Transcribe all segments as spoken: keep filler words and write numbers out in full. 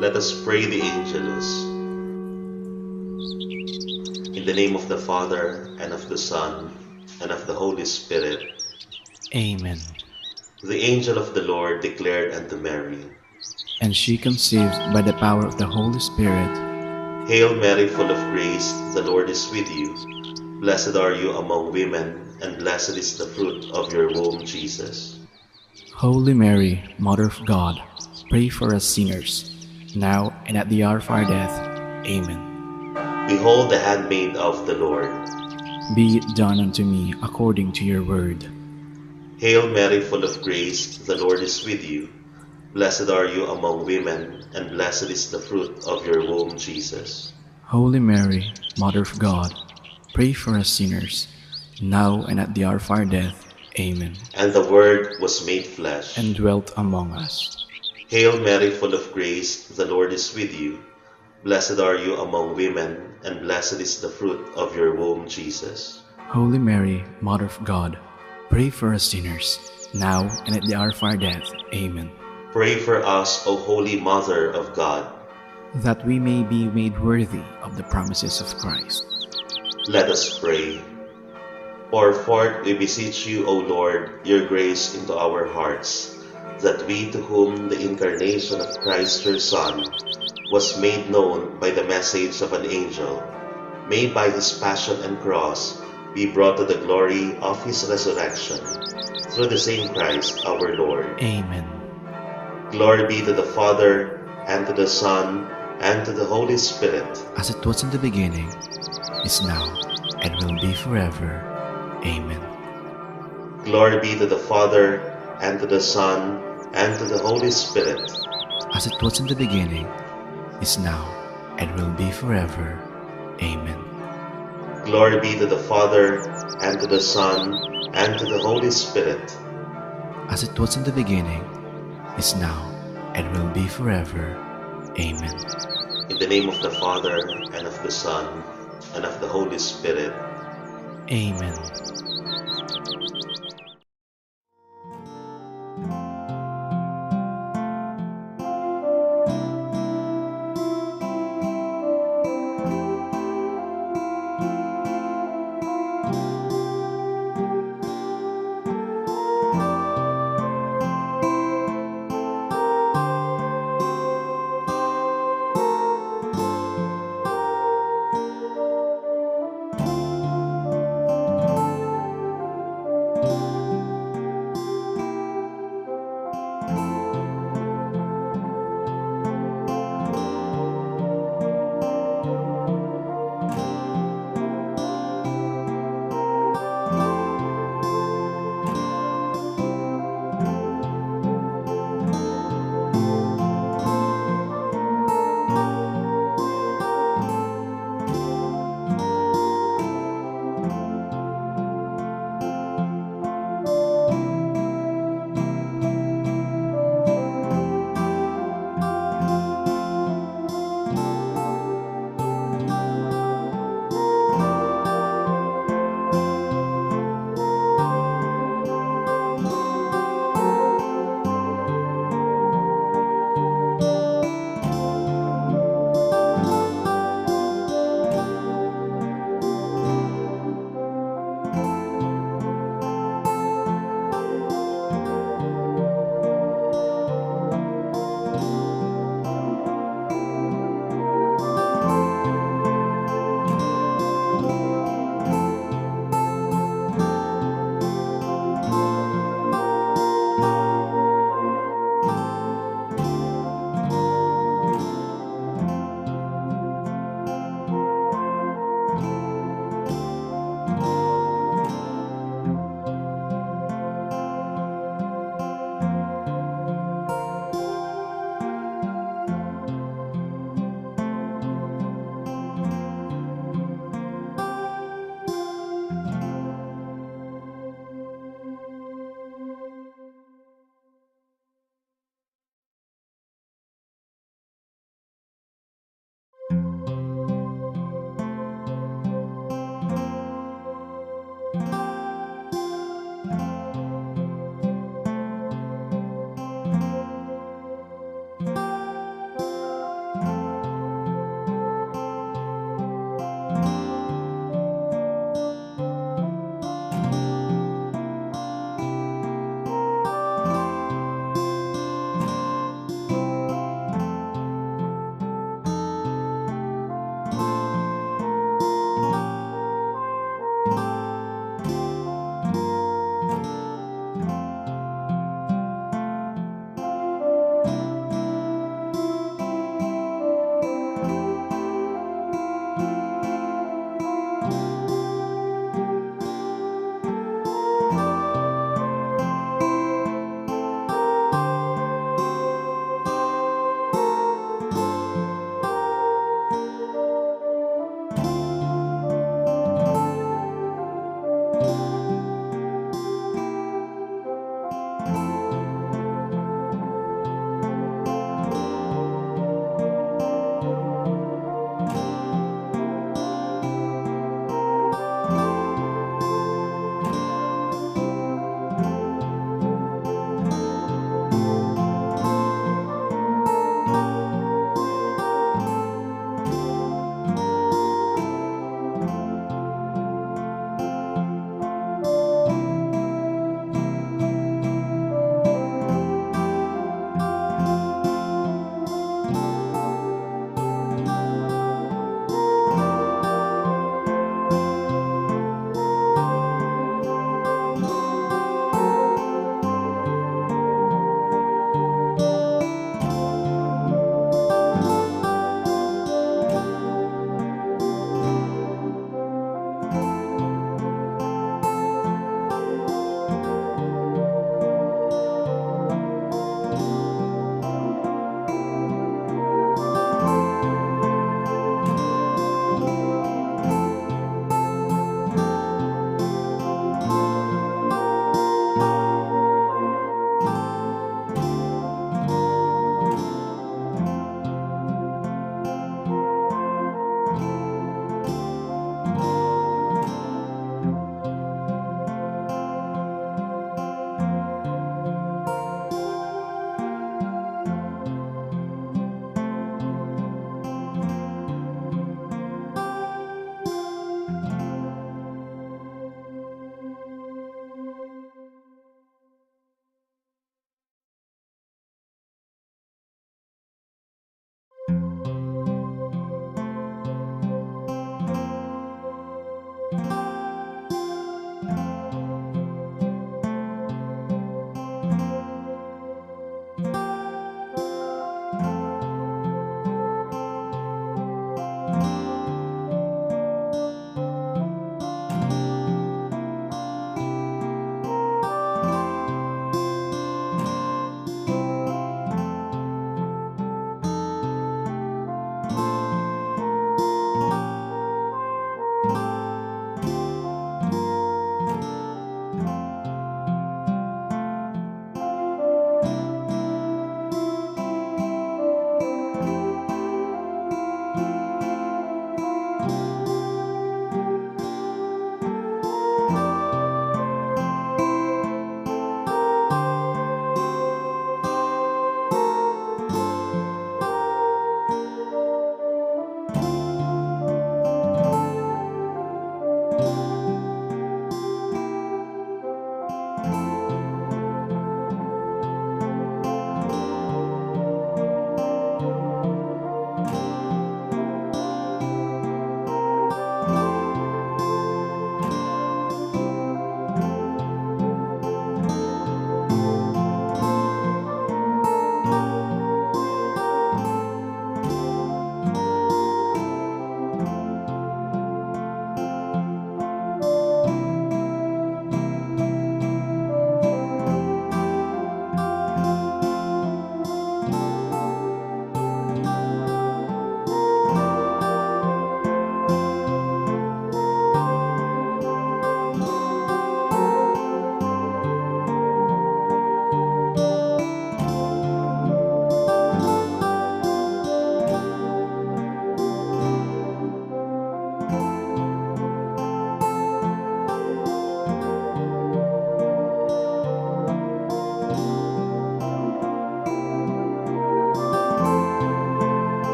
Let us pray the Angelus. In the name of the Father, and of the Son, and of the Holy Spirit. Amen. The angel of the Lord declared unto Mary, and she conceived by the power of the Holy Spirit. Hail Mary, full of grace, the Lord is with you. Blessed are you among women, and blessed is the fruit of your womb, Jesus. Holy Mary, Mother of God, pray for us sinners, now and at the hour of our death. Amen. Behold the handmaid of the Lord. Be it done unto me according to your word. Hail Mary, full of grace, the Lord is with you. Blessed are you among women, and blessed is the fruit of your womb, Jesus. Holy Mary, Mother of God, pray for us sinners, now and at the hour of our death. Amen. And the Word was made flesh and dwelt among us. Hail Mary, full of grace, the Lord is with you. Blessed are you among women, and blessed is the fruit of your womb, Jesus. Holy Mary, Mother of God, pray for us sinners, now and at the hour of our death. Amen. Pray for us, O Holy Mother of God, that we may be made worthy of the promises of Christ. Let us pray. Pour forth, we beseech you, O Lord, your grace into our hearts, that we, to whom the incarnation of Christ your Son was made known by the message of an angel, may by his passion and cross be brought to the glory of his resurrection, through the same Christ our Lord. Amen. Glory be to the Father, and to the Son, and to the Holy Spirit. As it was in the beginning, is now, and will be forever. Amen. Glory be to the Father, and to the Son, and to the Holy Spirit. As it was in the beginning, is now, and will be forever. Amen. Glory be to the Father, and to the Son, and to the Holy Spirit. As it was in the beginning, is now, and will be forever. Amen. In the name of the Father, and of the Son, and of the Holy Spirit. Amen.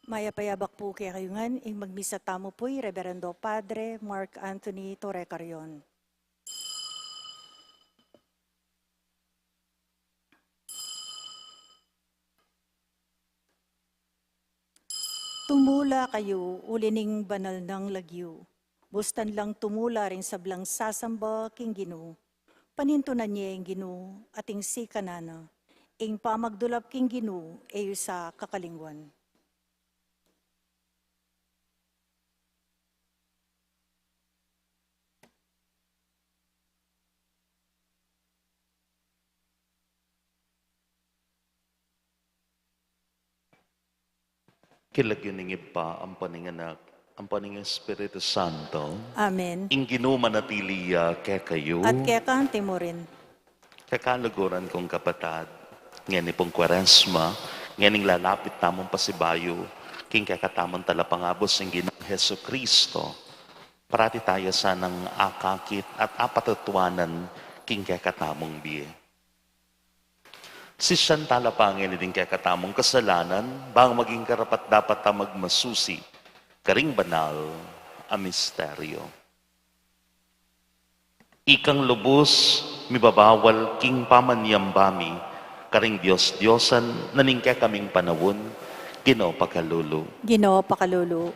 Mayap a abak pu kekayu ngan. Ing magmisa tamu pu i Reverendo Padre Mark Anthony Torrecarion. Tumula kayu uli ning banal nang lagyu. Bustan lang tumula ring sablang sasamba king Ginu. Panintunan ye ing Ginu at ing sikanan na. Ing pamagdulap king Ginu e yu sa kakalingwan. King lagyu ning Ibpa, ampo ning Anak, ampo ning Espiritu Santo. Amen. Ing Ginu manatili ya kekayu. At keka anti mu rin. Kakaluguran kung kapatad, ngeni pung Kuaresma, ngening lalapit tamung pasibayu king kekatamung talapangabus ing Ginung Jesucristo, parati taya sanang akakit at apatutuanan king kekatamung bie. Sisian tala pa ngeni ding kekatamung kasalanan, bang maging karapat-dapat ta magmasusi karing banal a misteryo. Ikang lubus mibabawal king pamanyamba mi karing dios-diosan na ning kekaming panaun, Ginu pakalulu. Ginu pakalulu.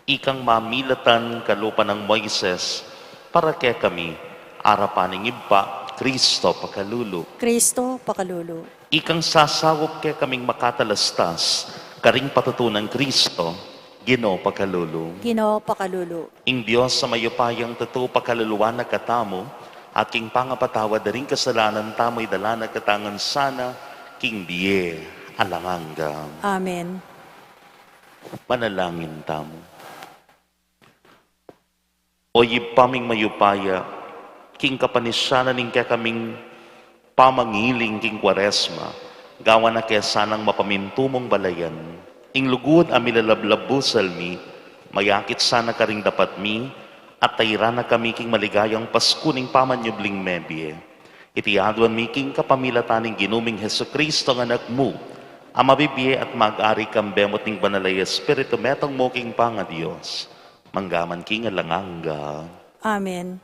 Ikang mamilatan kalupa nang Moises para kekami, arapan ning Ibpa, Kristo pakalulu. Kristo pakalulu. Ikang sasaup kekaming makatalastas karing patutu nang Kristo, Ginu pakalulu. Ginu pakalulu. Ing Dios a mayupayang tutu pakaluluan na katamu, at king pangapatawad da ring kasalanan tamu idala na katamu ngan sana king bie alang angga. Amen. Manalangin tamu. O Ibpa ming mayupaya, king kapanisyanan ning kekaming pamangiling king Kuaresma, gawan na ke sanang mapamintu mung balayan ing lugud a milalablab busal mi, mayakit sana karing dapat mi, at tairan na kami king maligayang Pasku ning pamanyubling mebie. Iti aduan mi king kapamilatan ning Ginu ming Jesucristo a Anak mu, a mabibie at mag-ari kambe mu at ning Banal a Espiritu, metung mu king pangaDios, mangga man king alang angga. Amen.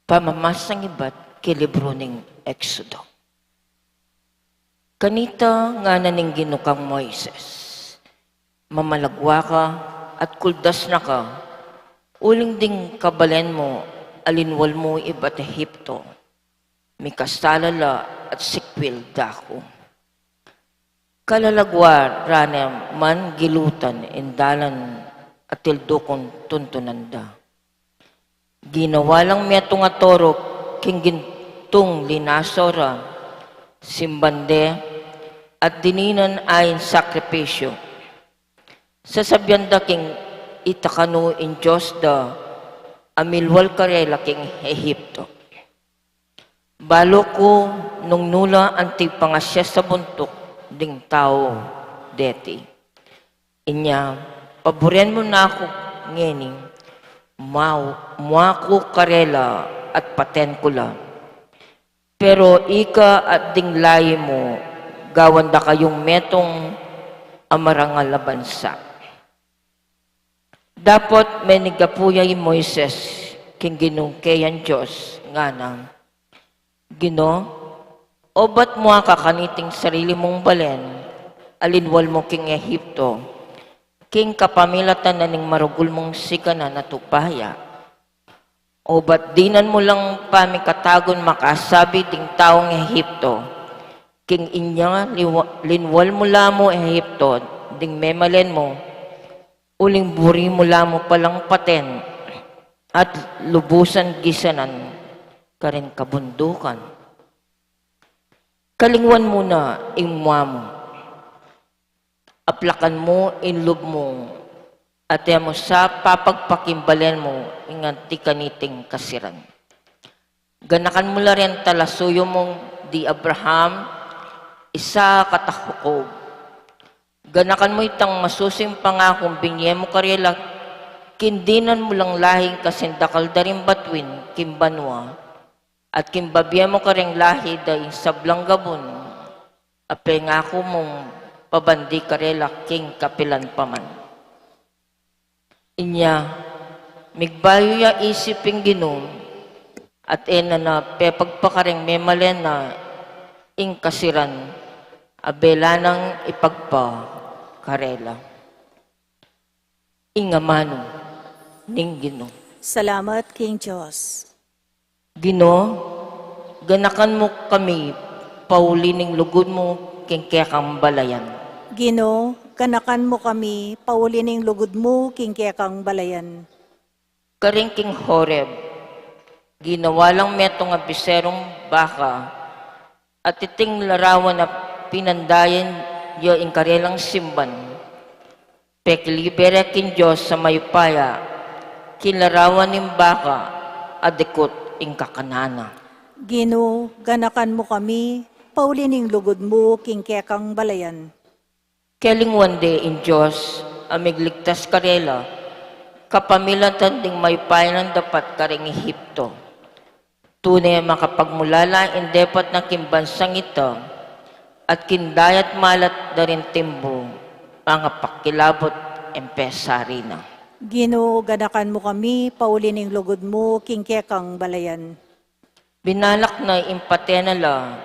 Pamamasang ibat king libru ning Exodo. Kanita ngana ning Ginu kang Moises, mamalagwa ka at kuldas na ka, uling ding kabalen mu a linwal mu ibat Egipto, mikasala la at sikwil da ku. Kalalagwa ra ne man gilutan ing dalan a tildukung tuntunan da. Ginawa lang metung a toruk king gintung linaso ra, simban de, at dininan ain sakripisyu. Sasabian da king itakanu ing Dios da a milwal karela king Egipto. Balu ku nung nu la anti pangasya sa buntuk ding tau deti. Inya, paburen mu na ku ngeni, mau-, mua ku karela at paten ku la. Pero ika at ding layi mu, gawan da kayung metung a marangal a bansa. Dapot menigapu ya i Moises king Ginu keyang Dios, ngana, Ginu, obat mua ka kaniting sarili mung balen a linwal mu king Egipto, king kapamilatan na ning maragul mung sikanan a tupaya. Obat dinan mu lang pamikatagun makasabi ding taung Egipto, king inya liwa-, linwal mu la mu Egipto ding memalen mu, uling buri mu la mu palang paten at lubusan gisanan karing kabundukan. Kalingwan mu na ing mua mu. Aplakan mu ing lub mu, at e mu sa papagpakimbalen mu ing anti kaniting kasiran. Ganakan mu la ring talasuyu mung di Abraham, Isaac at Jacob. Ganakan mu itang masusing pangakung binie mu karela King dinan mu lang lahi ing kasindakal da ring batuin king banua, at king babie mu kareng lahi da ing sablang gabun a pengaku mung pabandi karela king kapilan pa man. Inya, migbayu ya isip ing Ginu, at e na na pepagpa kareng memalen na ing kasiran a bela nang ipagpa karela. Ing amanu ning Ginu. Salamat king Dios. Ginu, ganakan mu kami pauli ning lugud mu king kekang balayan. Ginu, ganakan mu kami pauli ning lugud mu king kekang balayan. Karin king Horeb, ginawa lang metung a biserung baka, at iting larawan a pinandayan ya ing karelang simban. Pekilibere king Dios a mayupaya, king larawan ning baka a dikut ing kakanan na. Ginu, ganakan mu kami pauli ning lugud mu king kekang balayan. Kelingwan de ing Dios a migligtas karela, kapamilatan ding mayupaya nang dapat karing Ehipto. Tune makapagmulala ing depat na king bansang ita, at king dayat malat da ring timbu, mangapakilabut ing pesari na. Ginu, ganakan mu kami pauli ning lugud mu king kekang balayan. Binalak na ing patena la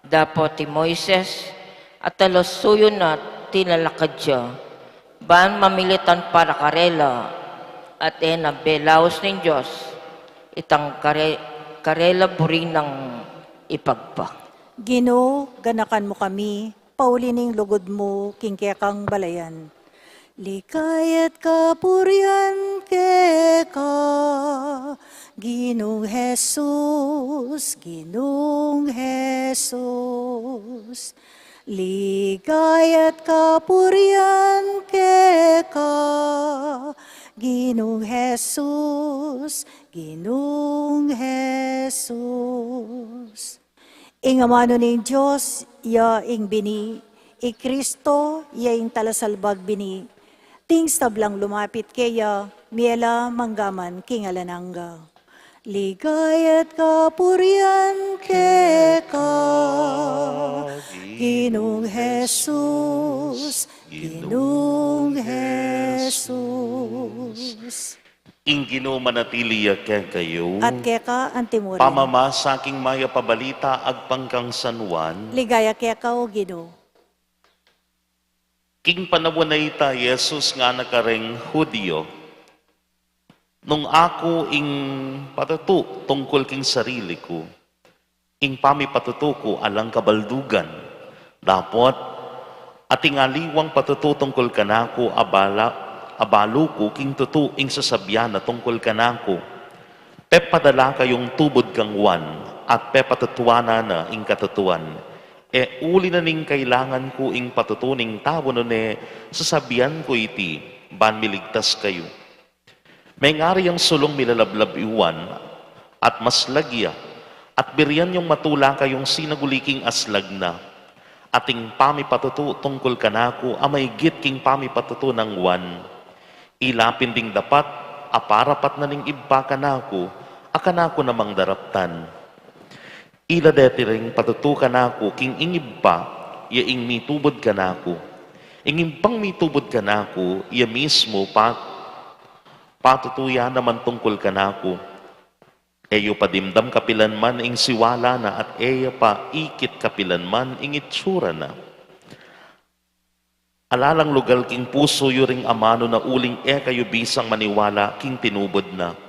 dapot i Moises, at talasuyu na tinalakad ya, ban mamilitan para karela, at e na belaus ning Dios itang kare-, karela buri nang ipagpa. Ginu, ganakan mu kami pauli ning lugud mu king kekang balayan. Ligaya at kapurian keka, Ginung Jesus, Ginung Jesus. Ligaya at kapurian keka, Ginung Jesus, Ginung Jesus. Ing amanu ning Dios ya ing bini, i Kristo ya ing talasalbag bini. Ding sablang lumapit keya, mie la mangga man king alang angga. Ligaya at kapurian keka, Ginung Jesus, Ginung Jesus. Ing Ginu manatili ya kekayu. At keka antimurin. Pamamasa king mayap a balita agpang kang San Juan. Ligaya keka, O Ginu. King panaun a ita, Jesus ngana kareng Judio, nung aku ing patutu tungkul king sarili ku, ing pamipatutu ku alang kabaldugan. Dapot, ating aliwang patutu tungkul kanaku, abala, abalu ku king tutu ing sasabian na tungkul kanaku. Pepadala kayung tubud kang Juan, at pepatutuanan na ing katutuan. E uli na ning kailangan ku ing patutu ning tau, nune sasabian ku iti, ban miligtas kayu. Mengari yang sulung milalablab i Juan, at maslag ya, at birian yung matula kayung sinaguli king aslag na. Ating pamipatutu tungkul kanaku a maigit king pamipatutu nang Juan. Ila pin ding dapat a parapat na ning Ibpa kanaku, a kanaku namang daraptan. Ila deti ring patutu kanaku king ing Ibpa, ya ing mitubud kanaku. Ing Ibpang mitubud kanaku, iya mismu pa-, patutu ya naman tungkul kanaku. E yu pa dimdam kapilan man ing siwala na, at e ya pa ikit kapilan man ing itsura na. Ala lang lugal king pusu yu ring amanu na uling e kayu bisang maniwala king tinubud na.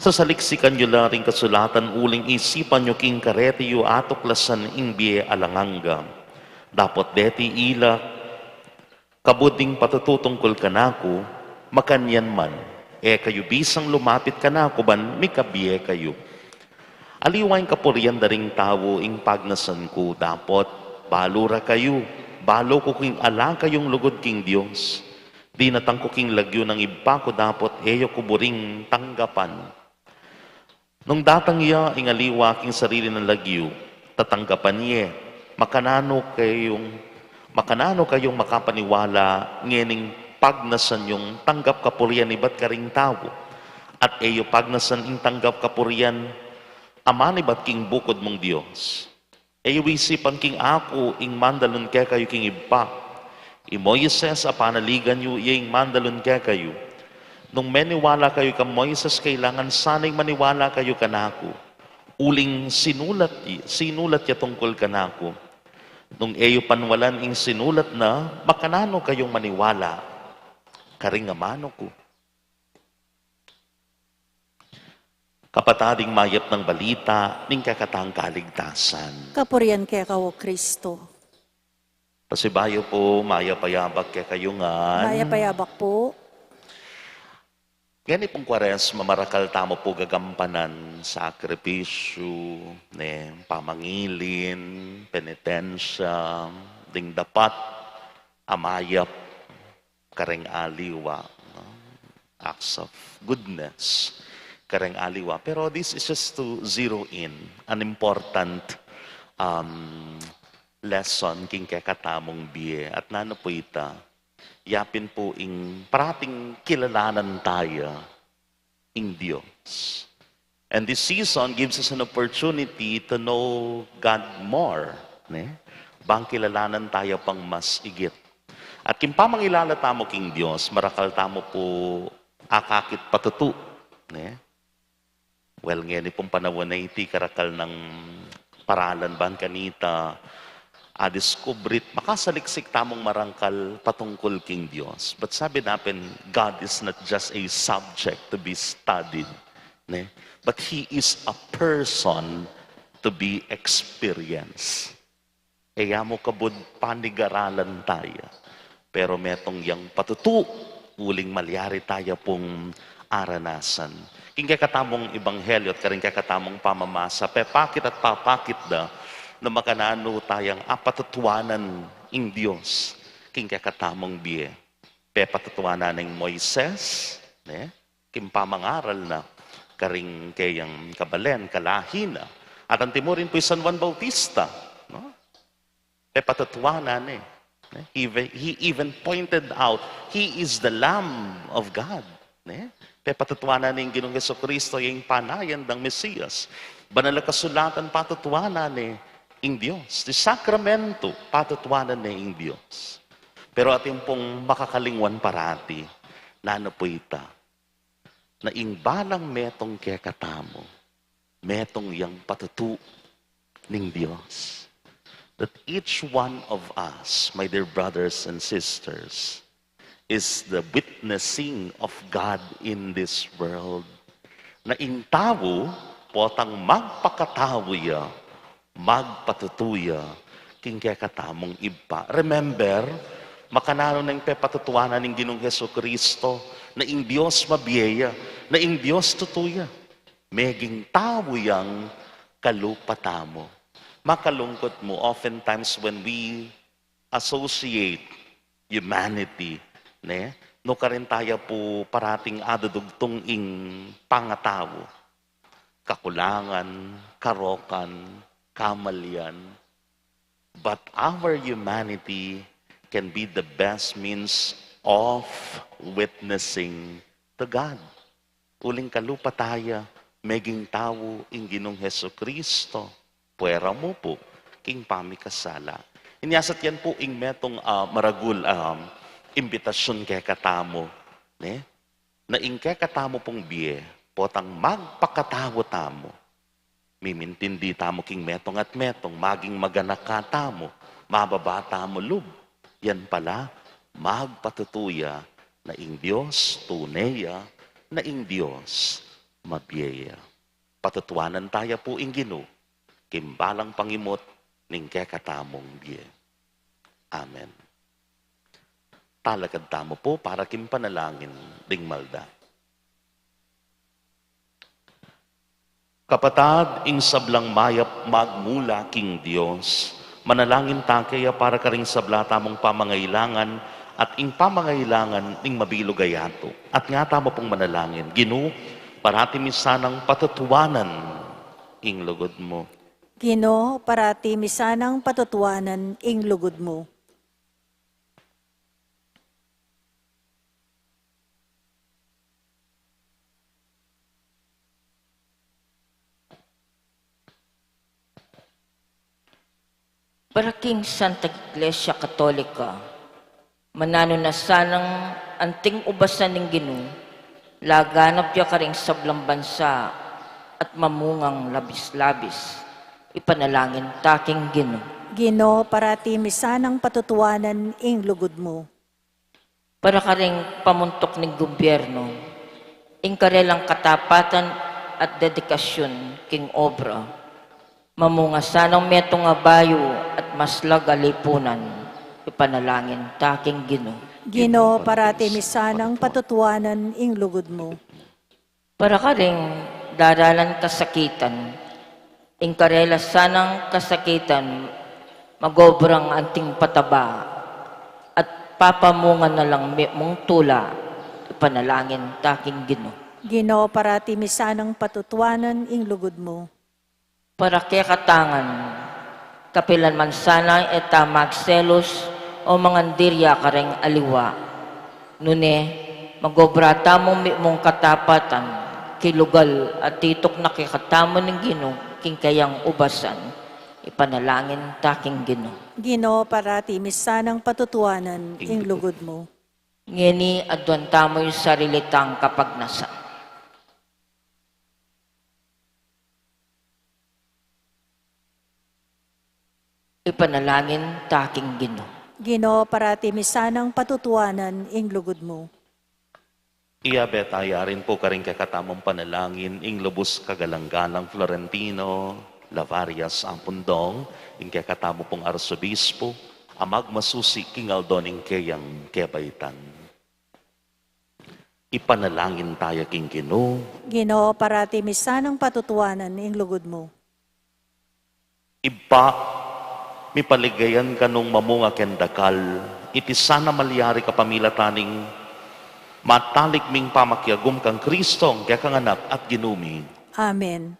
Sasaliksikan yu la ring kasulatan uling isipan yu king kareti yu atuklasan ing bie alang angga. Dapot deti ila kabud ding patutu tungkul kanaku, makanyan man, e kayu bisang lumapit kanaku ban mikabie kayu. Aliwa ing kapurian da ring tau ing pagnasan ku, dapot balu ra kayu, balu ku king ala kayung lugud king Dios. Dinatang ku king lagyu nang Ibpa ku, dapot e yu ku buring tanggapan. Nung datang ya ing aliwa king sarili nang lagyu, tatanggapan ye. Makananu kayung, makananu kayung makapaniwala ngening pagnasan yung tanggap kapurian ibat karing tau, at e yu pagnasan ing tanggap kapurian a manibat king bukud mung Dios. E yu isipan king aku ing mandalun kekayu king Ibpa. I Moises a panaligan yu, iya ing mandalun kekayu. Nung meniwala kayu kang Moises, kailangan sana ing maniwala kayu kanaku, uling sinulat, sinulat ya tungkul kanaku. Nung e yu panwalan ing sinulat na, makananu kayung maniwala karing amanu ku? Kapatad, ing mayap nang balita ning kekatang kaligtasan. Kapurian keka, O Kristo. Pasibayu pu, mayap a yabak kekayu ngan. Mayap a yabak pu. Ngeni pung Kuaresma, marakal tamu pu gagampanan sakripisyu, ne, pamangilin, penitensya, ding dapat a mayap kareng aliwa, no? Acts of goodness kareng aliwa. Pero this is just to zero in an important, um, lesson king kekatamung bie. At nanu pu ita? Ya pin pu ing parating kilalanan taya ing Dios. And this season gives us an opportunity to know God more, ne? Bang kilalanan taya pang mas igit. At king pamangilala tamu king Dios, marakal tamu pu akakit patutu, ne? Well, ngeni pung panaun a iti, karakal nang paralan ban kanita, a diskubrit, makasaliksik tamung marangkal patungkul king Dios. But sabi na pin, God is not just a subject to be studied, ne? But He is a person to be experienced. E ya mu kabud panigaralan taya. Pero metung yang patutu, uling malyari taya pung aranasan. King kekatamung ebanghelyo at karing kekatamung pamamasa, pepakit at papakit da na makananu tayang apatutuanan ing Dios king kekatamung bie. Pepatutuanan ing Moises, ne? King pamangaral na karing keyang kabalen, kalahi na. At antimurin pu i San Juan Bautista, no? Pepatutuanan ne. He even, he even pointed out, "He is the Lamb of God." Ne? Pepatutuanan ne ing Ginung Jesucristo, ya ing panayan dang Mesias. Banal a Kasulatan, patutuanan ne ing Dios. Di sakramento, patutuanan ne ing Dios. Pero atin pung makakalingwan parati, nanu pu ita? Na ing balang metung kekatamu, metung yang patutu ning Dios. That each one of us, my dear brothers and sisters, is the witnessing of God in this world. Na ing tau, potang magpakatau ya, magpatutu ya king kekatamung Ibpa. Remember, makananu neng pepatutuanan ning Ginung Jesucristo, na ing Dios mabie ya, na ing Dios tutu ya. Meging tau yang kalupa tamu. Makalungkut mu, oftentimes when we associate humanity, ne? Nukarin taya pu parating adudugtung ing pangatau, kakulangan, karokan, kamalian. But our humanity can be the best means of witnessing to God. Uling kalupa taya, meging tau ing Ginung Jesucristo, puera mu pu king pamikasala. Inyasat yan pu ing metung, ah, maragul, ah, imbitasyun kekatamu, ne? Na ing kekatamu pung bie, potang magpakatau tamu, mimintindi tamu king metung at metung, maging maganaka tamu, mababa tamu lub. Yan pala, magpatutu ya na ing Dios tune ya, na ing Dios mabie ya. Patutuanan taya pu ing Ginu king balang pangimut ning kekatamung bie. Amen. Talakad tamu pu para king panalangin ding malda. Kapatad, ing sablang mayap magmula king Dios, manalangin ta keya para karing sabla tamung pamangailangan at ing pamangailangan ning mabilug a yatu. At nga tamu pung manalangin, Ginu, parati mi sanang patutuanan ing lugud mu. Ginu, parati mi sanang patutuanan ing lugud mu. Para king Santa Iglesia Katolika, mananu na sanang anting ubasan ning Ginu, laganap ya karing sablang bansa at mamungang labis-labis. Ipanalangin ta king Ginu. Ginu, parati mi sanang patutuanan ing lugud mu. Para karing pamuntuk ning gubyernu, ing karelang katapatan at dedikasyun king obra, mamunga sanang metung a bayu at maslag a lipunan. Ipanalangin ta king Ginu. Ginu, parati mi sanang patutuanan ing lugud mu. Para karing daralan kasakitan, ing karela sanang kasakitan, magobrang anting pataba, at papamunga na lang mitmung tula. Ipanalangin ta king Ginu. Ginu, parati mi sanang patutuanan ing lugud mu. Para kekatang ngan, kapilan man sana e ta magselus o mangandirya karing aliwa. Nune, magobra tamung mitmung katapatan, kilugal at tituk na kekatamu ning Ginu king keyang ubasan. Ipanalangin ta king Ginu. Ginu, parati mi sanang patutuanan ing lugud mu. Ngeni, aduan tamu ing sarili tang kapagnasan. Ipanalangin ta king Ginu. Ginu, parati mi sanang patutuanan ing lugud mu. Iyabe ta ya rin pu karing kekatamung panalangin ing lubus kagalang-galang Florentino Lavarias Ampundong, ing kekatamu pung arsobispu, a magmasusi king aldo ning keyang kebaitan. Ipanalangin ta ya king Ginu. Ginu, parati mi sanang patutuanan ing lugud mu. Ibpa, mipaligayan ka nung mamunga keng dakal, iti sana malyari kapamilatan ning matalik ming pamakiagum kang Kristong kekang Anak at Ginu mi. Amen.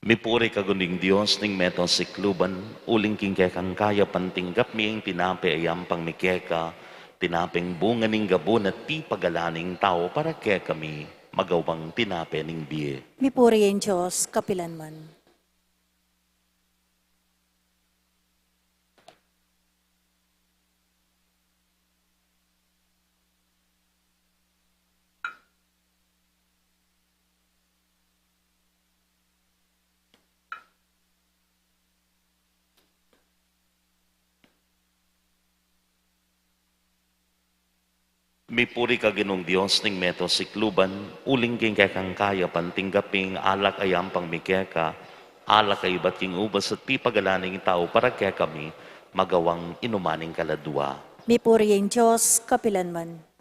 Mipuri ka gunung Dios ning meto sikluban, uling king kekang kayapan tinggap mi ing tinape a yampang mi keka, tinapeng bunga ning gabun at pipagalan ning tau para kekami, magawang tinape ning bie. Mipuri ing Dios kapilanman. Mipuri ka Ginung Dios ning meto sikluban, uling king kekang kayapan tinggap mi ing alak a yampang mi keka, alak a ibat king ubas at pipagalan ning tau para kekami, magawang inuman ning kaladua. Mipuri ing Dios kapilanman.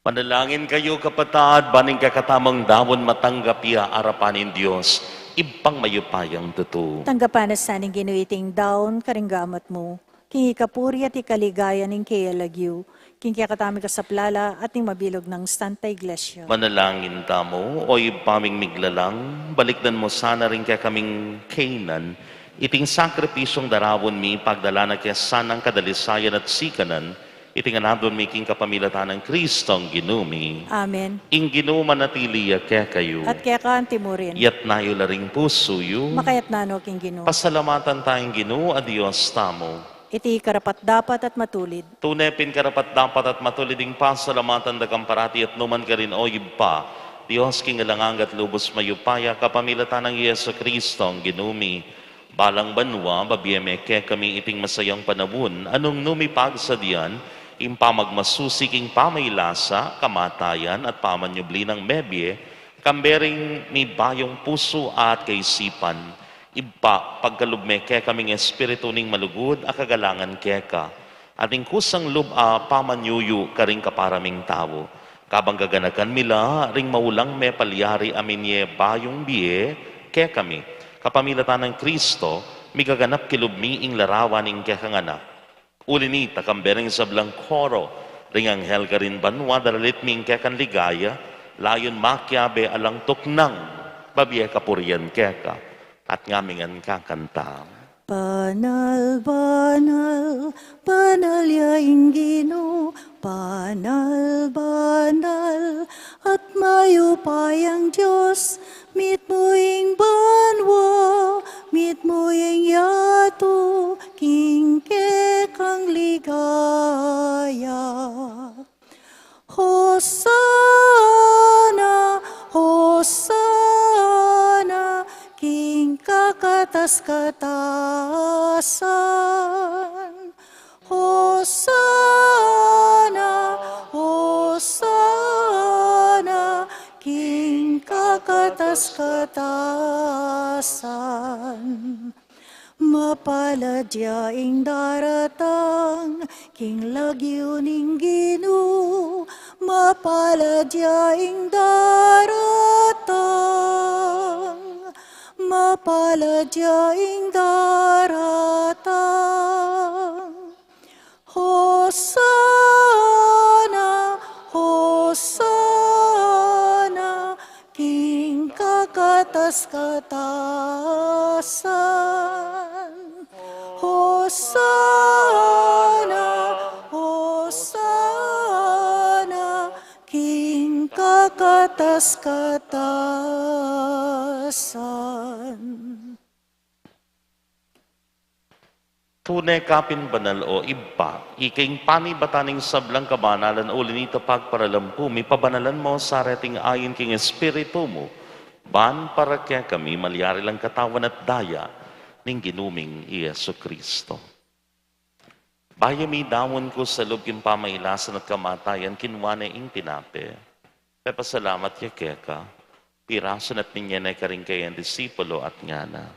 Manalangin kayu, kapatad, ban ing kekatamung daun matanggap ya arapan ning Dios, Ibpang mayupayang tutu. Tanggapan na sa ning Ginu iting daun karing gamat mu, king ikapuri at ikaligaya ning keyang lagyu, king kekatamung kasaplalan at ning mabilug nang Santa Iglesia. Manalangin tamu, O Ibpa ming miglalang, balikdan mu sana ring kekaming kainan iting sakripisyung daraun mi, pagdalan na ke sanang kadalisayan at sikanan, iting aladwan mi king kapamilatan nang Kristong Ginu mi. Amen. Ing Ginu manatili ya kekayu. At keka antimurin. Itas yu la ring pusu yu. Makaitas no king Ginu. Pasalamatan taya ing Ginu a Dios tamu. Iti karapat-dapat at matulid. Tune pin karapat-dapat at matulid ing pasalamatan da ka parati at nukarin man, O Ibpa, Dios king alang angga at lubus mayupaya, kapamilatan nang Jesucristo a Ginu mi, balang banua, babie me kekami iting masayang panaun, a nung nu mi pagsadyan ing pamagmasusi king pamailasa, kamatayan at pamanyubli nang mebie, kambe ring mibayung pusu at kaisipan. Ibpa, pagkalub me kekaming espiritu ning malugud a kagalangan keka, at ing kusang lub a pamanyuyu karing kapara ming tau. Kabang gaganakan mi la ring maulang mepalyari a minie bayung bie kekami, kapamilatan nang Cristo, migaganap kilub mi ing larawan ning kekang Anak. Uli na nita, kambe ring sablang koro ring anghel karin banua, daralit mi ing kekang ligaya, layun makiabe alang tuknang, babie kapurian keka, at ngaming ngan kakanta. Banal, banal, banal ya ing Ginu, banal, banal, at mayupayang Dios, mitmu ing banua, mitmu ing yatu, king kekang ligaya. Hosana, Hosana, king kakatas-katasan. Hosana, Hosana, king kakatas-katasan. Mapalad ya ing daratang king lagyu ning Ginu, mapalad ya ing daratang, mapalad ya ing daratang. Hosana, Hosana, king kakatas-katasan. Hosana, Hosana, king kakatas-katasan. Tune ka pin banal, o Ibpa, ika ing panibatan ning sablang kabanalan, uli na nita pagparalampu mi, pabanalan mu sa reting ain king Espiritu mu, ban para kekami malyari lang katawan at daya ning Ginu ming i Jesucristo. Bayu midaun ku sa lub king pamailasan at kamatayan, kinua ne ing tinape, pepasalamat ya keka, pirasu ne at minie ne karing kayang disipulo at ngana: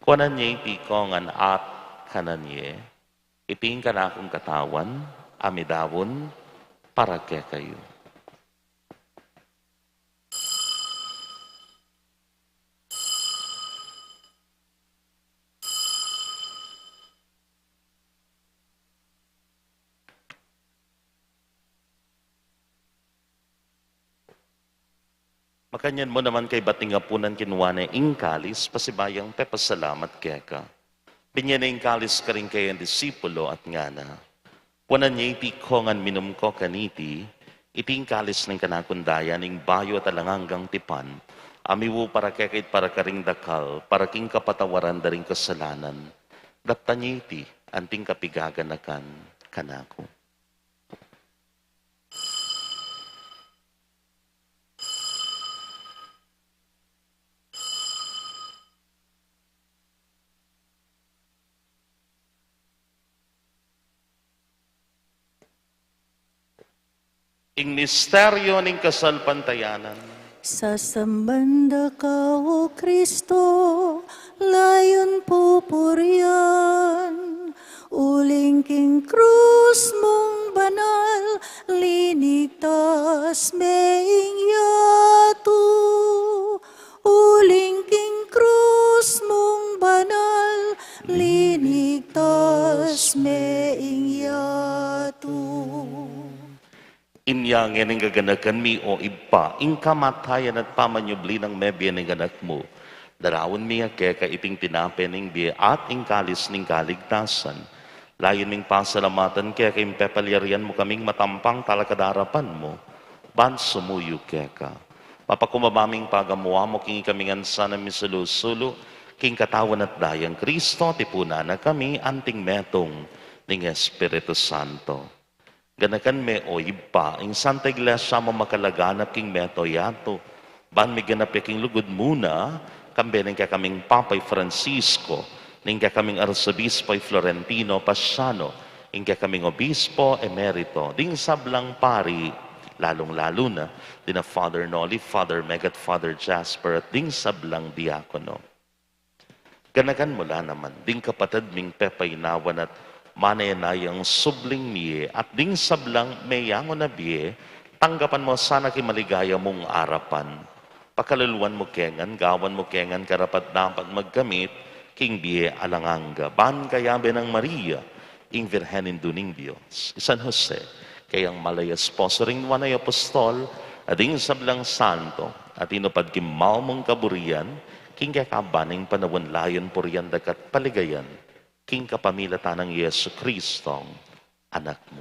Kuanan ye iti kongan at kanan ye, iti ing kanakung katawan a midaun para kekayu. Makanyan mu naman kaybat ning apunan, kinua ne ing kalis, pasibayu yang pepasalamat keka, binie ne ing kalis karing kayang disipulo at ngana: Kuanan ye iti kongan, minum ko kaniti, iti ing kalis ning kanakung daya, ning bayu at alang anggang tipan, a miwu para kekayu at para karing dakal, para king kapatawaran da ring kasalanan. Daptan ye iti anting kapigaganakan kanaku. Ing misteryu ning kasalpantayanan. Sasamban da ka, o Kristu, layun pupurian, uling king krus mung banal, linigtas me ing yatu. Uling king krus mung banal, linigtas me ing yatu. Inya ngeni gaganakan mi, o Ibpa, ing kamatayan at pamanyubli nang mebie ning Anak mu. Daraun mi keka iting tinape ning bie at ing kalis ning kaligtasan, layun ming pasalamatan keka ing pepalyarian mu kaming matampang talakad king arapan mu, ban sumuyu keka. Mapakumbaba ming pagamu-amu king ikami ngan sana misulu-sulu king katawan at dayang Kristo, tipunan na kami anting metung ning Espiritu Santo. Ganakan me, o Ibpa, ing Santa Iglesia mu makalaganap king meto yatu, Ban miganap ya king lugud mu na, kambe ning kekaming Papa i Francisco, ning kekaming Arsobispo i Florentino Paciano, ing kekaming Obispo Emerito, ding sablang pari, lalung-lalu na, dina Father Noli, Father Meg at Father Jasper, at ding sablang diakono. Ganakan mu la naman, ding kapatad ming pepainawan at manenayang subling mie, at ding sablang meyangu na bie, tanggapan mu sana king maligaya mung arapan. Pakaluluan mu ke ngan, gawan mu ke ngan karapat-dapat magkamit king bie alang angga. Ban kayabe nang Maria, ing Virgen Indu ning Dios, i San Jose, kayang malayas esposo ring nuan a apostol, at ding sablang santo, a tinupad king maumung kaburian, king kekaban ning panaun, layon purian daka't paligayan, king kapamilatan nang Jesucristong Anak mu.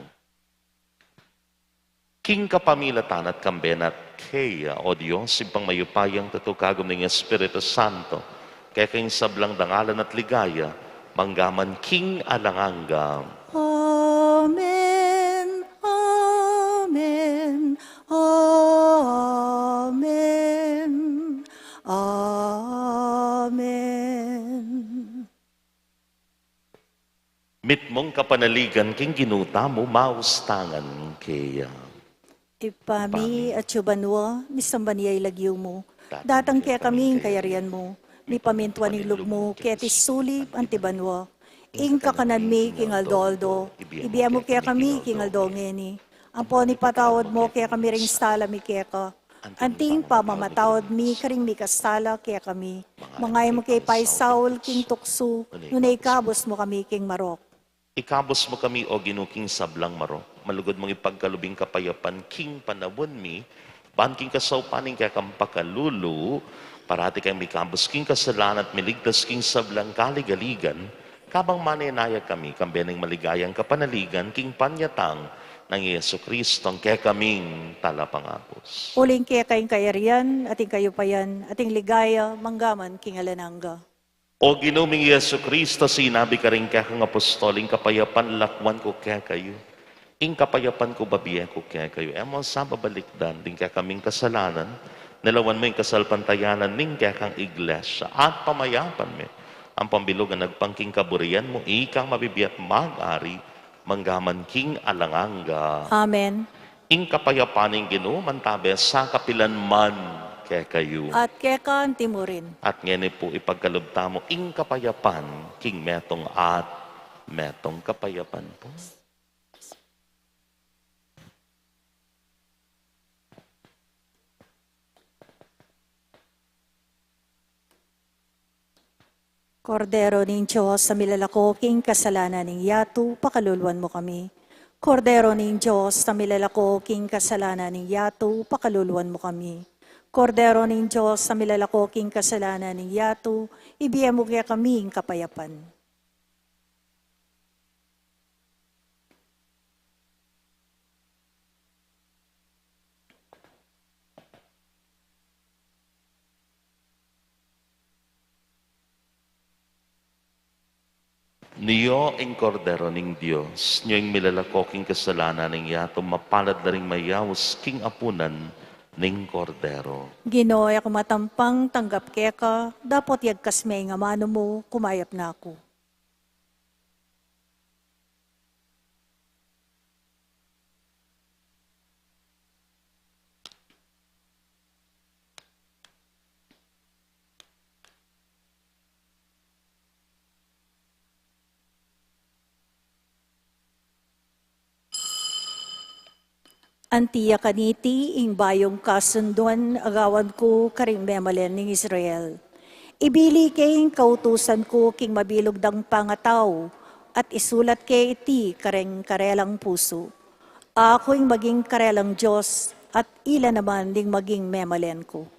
King kapamilatan at kambe na at keya, o Dios, Ibpang mayupayang tutu, kagum ning Espiritu Santo, keka ing sablang dangalan at ligaya, manggaman king alang angga. Amen, amen, amen, amen. Mitmung kapanaligan king Ginu tamu, maus tangan keya. Ibpa mi, atsu ka banua, misamban ya ing lagyu mu. Datang kekami ing kayarian mu. Mipamintuan ing lub mu keti sulip anti banua. Ing kakanan mi king aldo-aldo ibie mu kekami king aldo ngeni. Ampon ipatawad mu kekami ring sala mi keka, anti ing pamamatawad mi karing mikasala kekami. Manga e mu ke paisaul king tuksu, nune ikabus mu kami king marok. Ikabus mu kami, O Ginu, king sablang marok. Malugud mung ipagkalub ing kapayapan king panaun mi, ban king kasaupan ning kekang pakalulu, parati kang mikabus king kasalanan at miligtas king sablang kaligaligan, kabang manenaya kami kambe ning maligayang kapanaligan king panyatang nang Jesucristong kekaming Talapangabus. Uling keka ing kayarian, at ing kayupayan, at ing ligaya, manggaman king alang angga. O Ginu ming Jesucristo, sinabi mu karing kekang apostol, ing kapayapan lakuan ku kekayu, ing kapayapan ku bibie ku kekayu. E mu sa babalikdan ding kekaming kasalanan, lawan mu ing kasalpantayanan ning kekang Iglesia, at pamayapan me, ampon bilug a agpang king kaburian mu, ikang mabibie at mag-ari, manggaman king alang angga. Amen. Ing kapayapan ning Ginu mantabe sa kapilan man kekayu. At keka anti murin. At ngeni pu ipagkalub tamu ing kapayapan king metung at metung. Kapayapan pu. Kordero ning Dios, a milalako king kasalanan ning yatu, pakaluluan mu kami. Kordero ning Dios, a milalako king kasalanan ning yatu, pakaluluan mu kami. Kordero ning Dios, a milalako king kasalanan ning yatu, ibie mu kekami ing kapayapan. Nyo ing Kordero ning Dios, nyo ing milalako king kasalanan ning yatu, mapalad la ring mayaus king apunan ning Kordero. Ginu, e ku matampang tanggap keka, dapot yagkas me ing amanu mu, kumayap na ku. Anti ya kaniti ing bayung kasunduan a gawan ku karing memalen ning Israel. Ibili ke ing kautusan ku king mabilug dang pangatau, at isulat ke iti kareng karelang pusu. Aku ing maging karelang Dios, at ila naman ding maging memalen ku.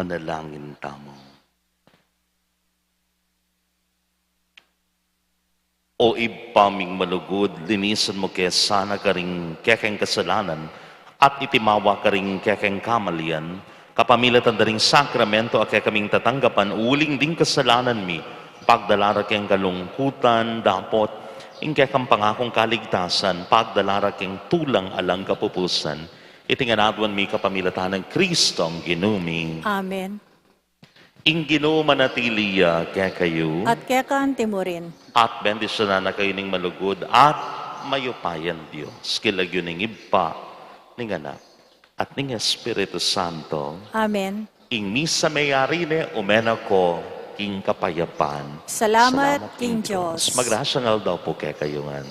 Manalangin tamu. O Ibpa ming malugud, linisan mu ke sana karing kekeng kasalanan at itimawa karing kekeng kamalian, kapamilatan da ring sakramento a kekaming tatanggapan, uling ding kasalanan mi, pagdala ra keng kalungkutan, dapot ing kekang pangakung kaligtasan, pagdala ra keng tulang alang kapupusan. Iti ngan aduan mi kapamilatan nang Kristong Ginu mi. Amen. Ing Ginu manatili ya kekayu. At keka mu rin. At bendisyunan na kayu ning malugud at mayupayang Dios, king lagyu ning Ibpa, ning Anak, at ning Espiritu Santo. Amen. Ing misa meyari ne, ume na ko king kapayapan. Salamat king Dios. Magrasyang aldo pu kekayu ngan.